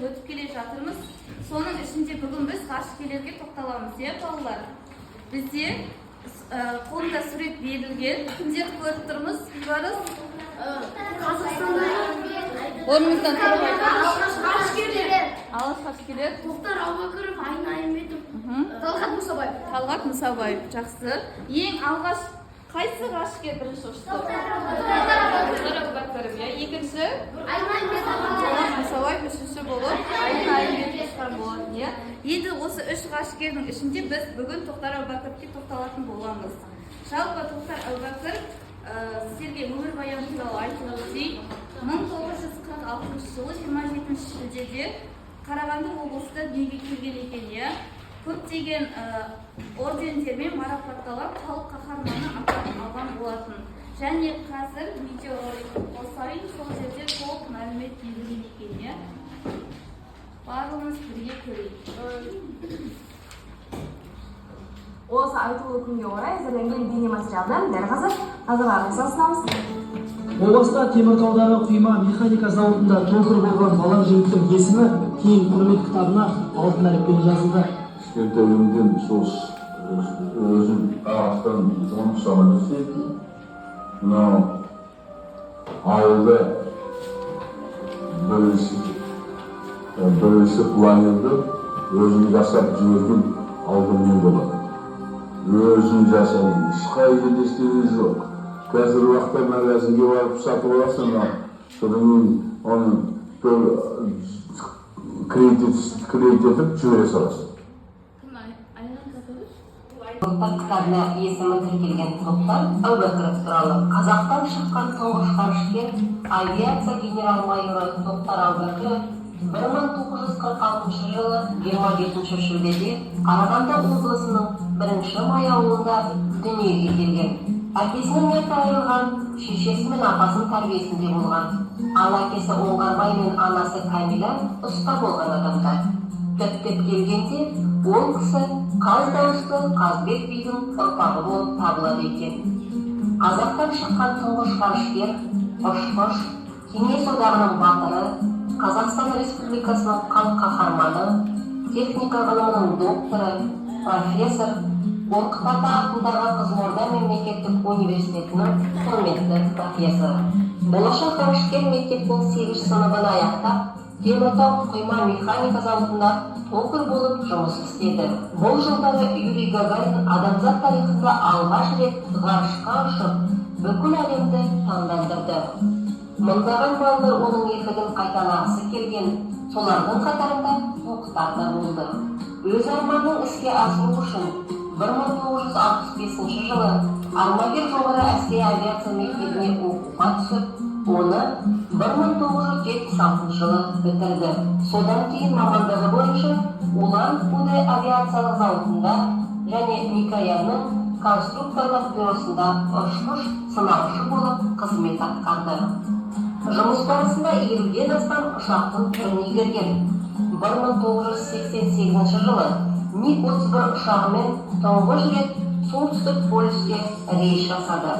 өтіп келе жатырмыз. Соның ішінде бүгін біз ғарышкерлерге тоқталамыз, иә, балалар? Бізде қолында сурет берілген. Кімдерді көріп тұрмыз, Бейбарыс? Қазақстанда Орныңыздан тұрып айтыңыз. алғаш ғарышкерлер. Алғаш ғарышкерлер. Тоқтар Әубәкіров, Айна Айымбетов, Талғат Мұсабаев. Талғат Мұсабаев, жақсы. Ең алғаш қайсы ғарышкер бірінші ұшты? Тоқтар Әубәкіров, иә. Екінші? Айна Айымбетов. Талғат Мұсабаев, үшінші болып Айна Айымбетов ұшқан болатын, иә. Енді осы үш ғарышкердің ішінде біз бүгін Тоқтар Әубәкіровке тоқталатын боламыз. Жалпы, Тоқтар Әубәкіров, сіздерге өмірбаяны туралы айтып өтейін. 1946 жылы 27 шілдеде Қарағанды облысында дүниеге келген екен, иә. Көптеген ордендермен марапатталған, Халық қаһарманы атағын алған болатын. Және қазір видеоролик қосайын, сол жерде толық мәлімет берілген екен, иә. Барлығымыз бірге көрейік. Осы айтулы күнге орай әзірленген бейнематериалдан дәл қазір назарларыңызға ұсынамыз. О баста Теміртаудағы құйма механика зауытында токарь болған балаң жігіттің есімі кейін Құрмет кітабына алтын әріппен жазылды. Кішкентай күнімден сол өзім ағаштан жұмыс істейтін. Мынау ауылда бірінші планерді өзім жасап жіберген ауылда мен болатын. Өзім жасадым, ешқай жерде ештеңе жоқ. Қазіргі уақытта магазинге барып сатып аласың мынау, содан кейін оны клеить етіп жібере саласың. Кім, Айнан Катович? Тоқтар кітабына есімі тіркелген Тоқтар Әубәкіров туралы. Қазақтан шыққан тұңғыш ғарышкер, авиация генерал-майоры Тоқтар Әубәкіров 1946 жылы 27 шілдеде Қарағанды облысының Бірінші Май ауылында дүниеге келген. Әкесінен ерте айырылған, шешесі мен апасының тәрбиесінде болған. Ал әкесі Оңғарбай мен анасы Кәмила ұста болған адамдар. Түптеп келгенде, ол кісі қаз дауысты Қазбек бидің ұрпағы болып табылады екен. Қазақтан шыққан тұңғыш ғарышкер, ұшқыш, Кеңес Одағының Батыры, Қазақстан Республикасының Халық Қаһарманы, техника ғылымының докторы, профессор, Қорқыт ата атындағы Қызылорда мемлекеттік университетінің құрметті профессоры. Болашақ ғарышкер мектептің сегізінші сыныбын аяқтап, Теміртау құйма механика зауытында токарь болып жұмыс істеді. Бұл жылдары Юрий Гагарин адамзат тарихында алғаш рет ғарышқа ұшып, бүкіл әлемді таңдандырды. Мыңдаған балалар оның ерлігін қайталағысы келген, солардың қатарында Тоқтар да болды. Өз арманын іске асыру үшін 1965 жылы Армавир жоғары әскери авиация мектебіне оқуға түсіп, оны 1976 жылы бітірді. Содан кейін мамандығы бойынша Улан Удэ авиациялық зауытында және Микоянның конструкторлық бюросында ұшқыш сынаушы болып қызмет атқарды. Жұмыс барысында 50-ден астам ұшақтың түрін игерген. 1988 жылы МиГ-31 ұшағымен тұңғыш рет Солтүстік полюске рейс жасады.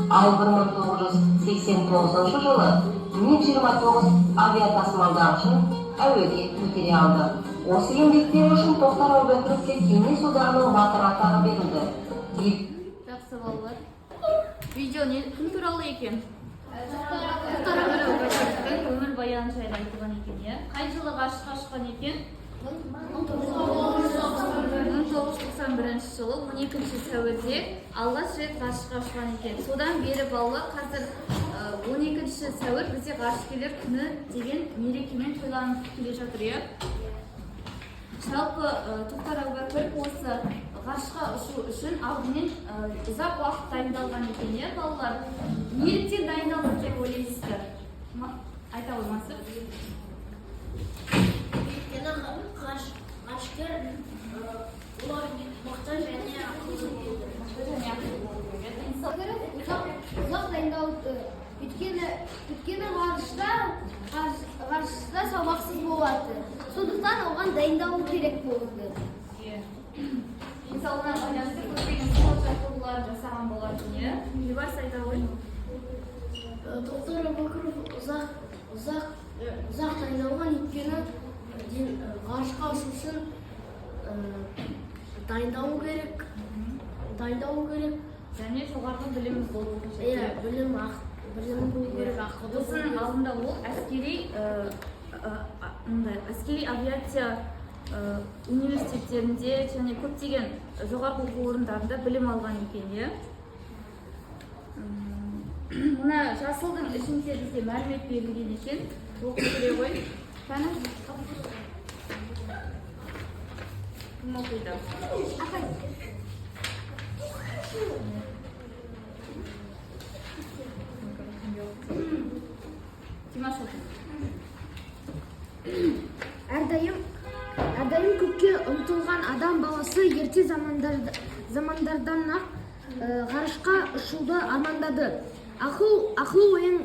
Ал 1989 жылы МиГ-29 авиатасымалдағышын әуеге көтере алды. Осы еңбектері үшін Тоқтар Әубәкіровке Кеңес Одағының Батыры атағы берілді. Жақсы, балалар. Видео не, кім туралы екен? Тоқтар Әубәкіровтің өмірбаяны жайлы айтылған екен, иә. Қай жылы ғарышқа ұшқан екен? 1991 жылы 12 сәуірде алғаш рет ғарышқа ұшқан екен. Содан бері, балалар, қазір 12 сәуір бізде Ғарышкерлер күні деген мерекемен тойланып келе жатыр, иә. Жалпы, Тоқтар Әубәкіров осы ғарышқа ұшу үшін алдымен ұзақ уақыт дайындалған екен, иә, балалар. Неліктен дайындалды деп ойлайсыздар? Айта қоймасыз. Өйткені ғарышкер олар мықты және ақылды болу керек. Мықты және ақылды болу керек, иә. Ұзақ дайындалды. Өйткені ғарышта салмақсыз болады. Сондықтан оған дайындалу керек болды. Иә. Денсаулығына байланысты көптеген спорт жаттығуларын жасаған болатын, иә. Бейбарыс, айта ғой. Тоқтар Әубәкіров ұзақ ұзақ ұзақ дайындалған, өйткені Қорғалыс үшін дайындалу керек. Дайындалу керек. Және жоғарғы білім болу қажет. Иә, білім білім болу керек, ақылды болу Осының керек. алдында ол әскери мындай әскери авиация университеттерінде және көптеген жоғарғы оқу орындарында білім алған екен, иә. Мына жасылдың ішінде бізде мәлімет берілген екен, оқып көре ғой. Кәні, кім оқиды? Димаш оқы. Әрдайым көкке ұмтылған адам баласы ерте замандардан-ақ ғарышқа ұшуды армандады. Ақыл ойын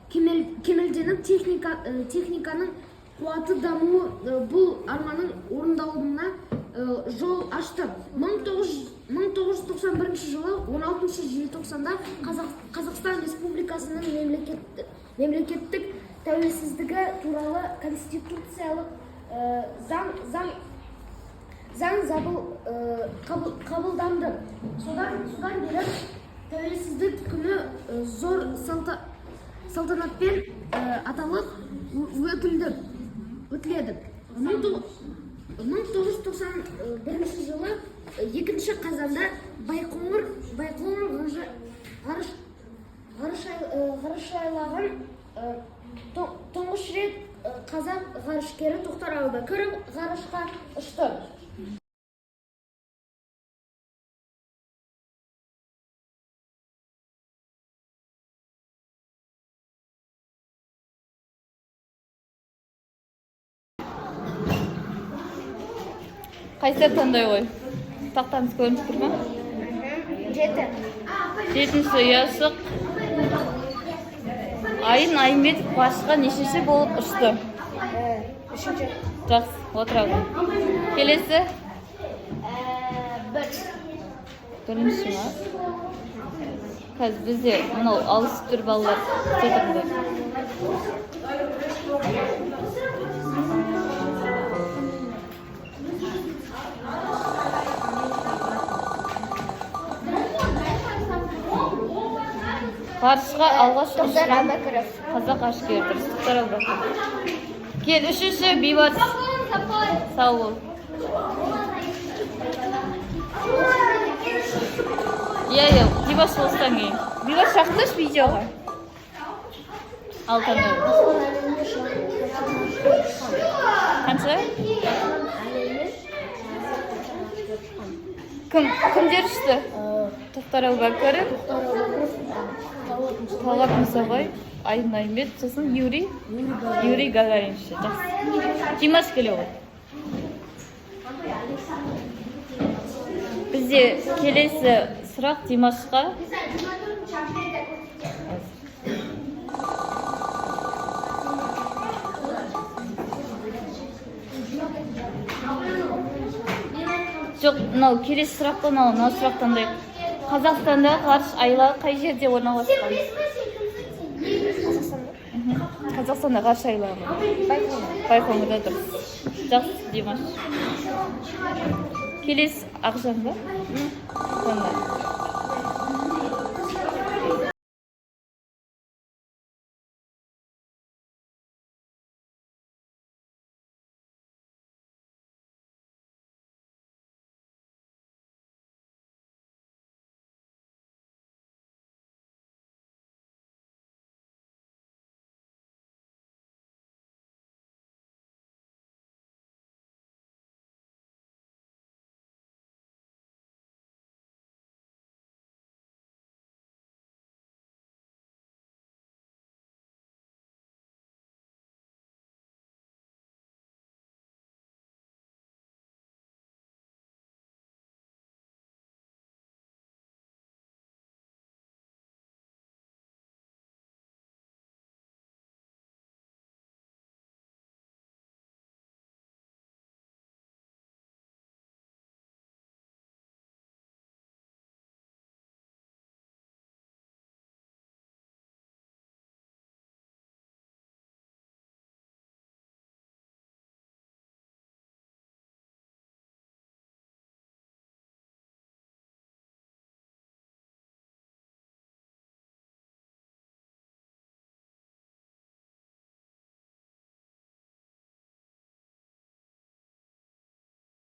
кемелденіп, техниканың қуаты дамуы бұл арманның орындалуына жол ашты. 1991 жылы 16 желтоқсанда Қазақстан Республикасының мемлекеттік тәуелсіздігі туралы конституциялық заң қабылданды. Содан бері тәуелсіздік күні зор салтанатпен аталып өтіледі. 1991 жылы 2 қазанда Байқоңыр ғарышайлағын тұңғыш рет қазақ ғарышкері Тоқтар Әубәкіров ғарышқа ұшты. Қайсар, таңдай ғой. Тақтамыз көрініп тұр ма? 7. Жетінші ұяшық. Айын Айымбетов ғарышқа нешінші болып ұшты? Үшінші. Жақсы, отыра ғой. Келесі. 1. Бірінші ма? Қазір бізде мынау алыс тұр, балалар. Күте тұрыңдар. Ғарышқа алғаш Тоқтар ұшқан Әубәкіров. қазақ ғарышкері, дұрыс, Тоқтар Әубәкіров. Кел, үшінші, Бейбарыс. Сау бол. Иә, Димаш осыдан кейін. Бейбарыс, шақыртшы видеоға. Ал, таңдай. Қанша? Кімдер ұшты? Тоқтар Әубәкіров, Талғат Мұсабай, Айдын Айымбет, сосын Юрий Гагарин ұшты. Жақсы. Димаш, келе ғой. Бізде келесі сұрақ Димашқа. Жоқ, мынау келесі сұрақ қой, мынау сұрақ таңдайық. Қазақстанда ғарыш айлағы қай жерде орналасқан? Қазақстанда ғарыш айлағы. Байқоңырда, дұрыс. Жақсы, Димаш. Келесі Ақжан ба? Таңда.